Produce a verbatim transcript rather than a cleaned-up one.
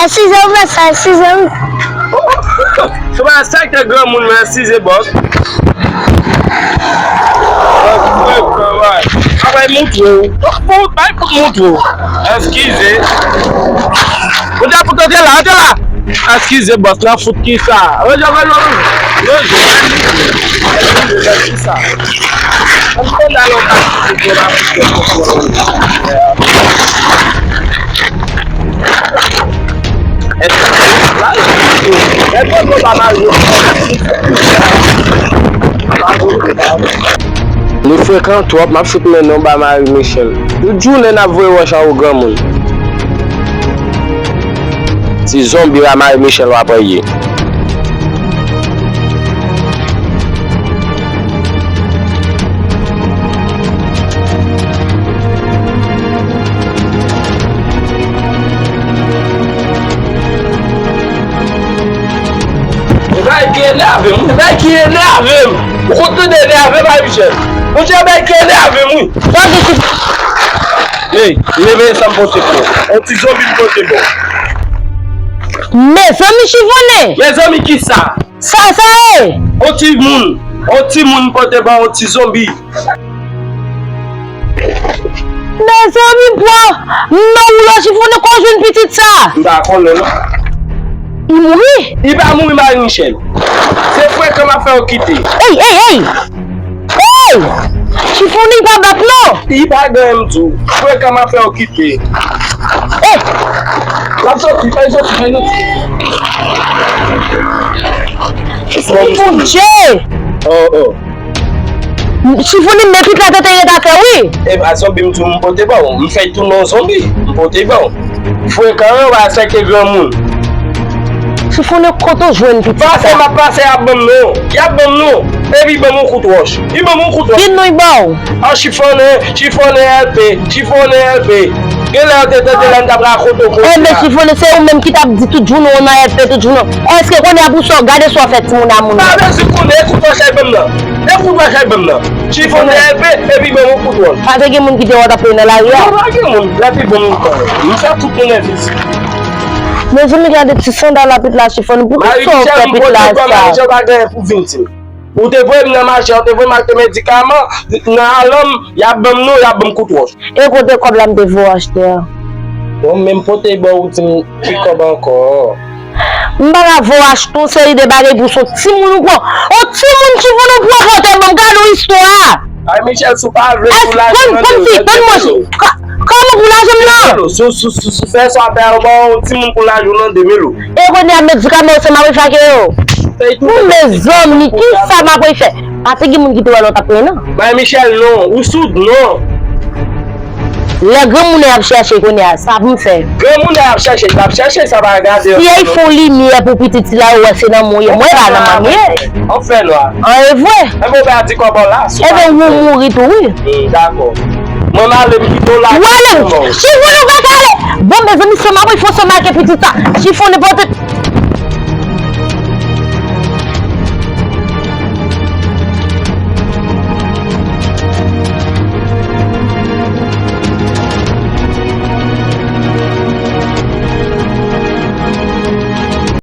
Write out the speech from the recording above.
Size ou fè sa, size ou. Se pa sa ki te granmoun nan, size bòs. Apre moutre w. Fout, bay fout moutre w. Eskize. Ou te fout antre la, antre la. Eskize bòs, nan fout ki sa. Rejò, rejò, rejò. Eskize, ki sa. Ann konn alò. Nou frekan twòp, m ap fout mennen w ba Marie Michelle. Tout jounen n ap voye wòch anwo granmoun. Ti zonbi la Marie Michelle w ap ye. Bagay ki enève m, bagay ki enève m. Ou konn tande enève, Marie Michelle? Monchè, bagay ki enève m, wi. Ey, leve sa m pote pou ou. On ti zonbi m pote pou ou. Mezanmi, Chifonnen! Mezanmi, ki sa? Sa, sa ye? On ti moun, on ti moun pote ba on ti zonbi. Mezanmi, pran nan ou la, Chifonnen, kò jwenn pitit sa. M pa konnen non. Li mouri? Li pa mouri, Marie Michelle. Se frekan m ap fè yo kite. Ey, ey, ey! Ey! Chifonnen pa bat non! Li pa gen m di w. Frekan m ap fè yo kite. Ey! L ap soti, fè l soti, fè l soti. Bondye! Oh, oh. Chifonnen, men tout la tèt ret atè, wi. E pa zonbi m di w m pote ba w. M fè tounen yon zonbi. M pote ba w. Frekan yo pa sèke granmoun. Chifonnen, kote w jwenn pitit sa? Pase m ap pase, y ap ban m non. Y ap ban m non. Epi ban m yon kout wòch. Li ban m yon kout wòch. Ki non li ba w? An Chifonnen, Chifonnen L P, Chifonnen L P. Genlè w te tande lè m t ap rakonte w konsa. Enben, Chifonnen, se ou menm ki t ap di tout jounen w nan L P tout jounen. Èske kounye a pou sa w gade sa w fè timoun a moun nan? Pa bezwen konnen, e kout wòch la y ban m nan. E kout wòch la y ban m nan. Chifonnen L P, epi ban m yon kout wòch. Pa te gen moun ki te wè w t ap peye nan lari a? Non, pa gen moun. Lè pi bon moun pa wè. M fè tout moun envizib. Mezanmi, gade ti sandal la, pitit la, Chifonnen. Pou ki sa w fè pitit la sa? Marie Michelle, m pote ba Marie Michelle, pa gen pou vin di m. Ou te voye m nan mache, ou te voye m achte medikaman, nan alan m, y ap ban m non, y ap ban m kout wòch. E kote kòb la m te voye w achte a? Bon, men m pote ba w, ou di m ki kòb ankò? M pa ka voye w achte yon seri de bagay pou son timoun ou pran. Yon timoun Chifonnen ou pran pote ban m, gade yon istwa. Ay, Michel, si w pa vle pou lajan nan de yo, tann mwen. Kòman pou lajan m nan? Sou, sou, sou, sou fè sa w ap fè a, ou ba yon timoun pou lajan nan de mil ou. E kounye a medikaman yo se m ap refake yo. Pou mezanmi, ki sa m ap refè? Pa te gen moun ki te wè lè w t ap plenn nan. Bay Michel non, ou soud non. Lè granmoun nan ap chèche kounye a, sa pou m fè? Granmoun nan ap chèche, l ap chèche, sa pa gade. Si y fè yon limyè pou pitit sila yo wè se nan mwen ye, mwen pa nan mwen ye. An fè nwa. An e vre. Enben ou pa di kòb la. Enben ou mouri tou wi. Hmm, dakò. Mwen m ale m kite w la. Ou ale. Chifonnen ou pa ka ale. Bon, mezanmi, se m ap fè se make pitit sa. Chifonnen pote.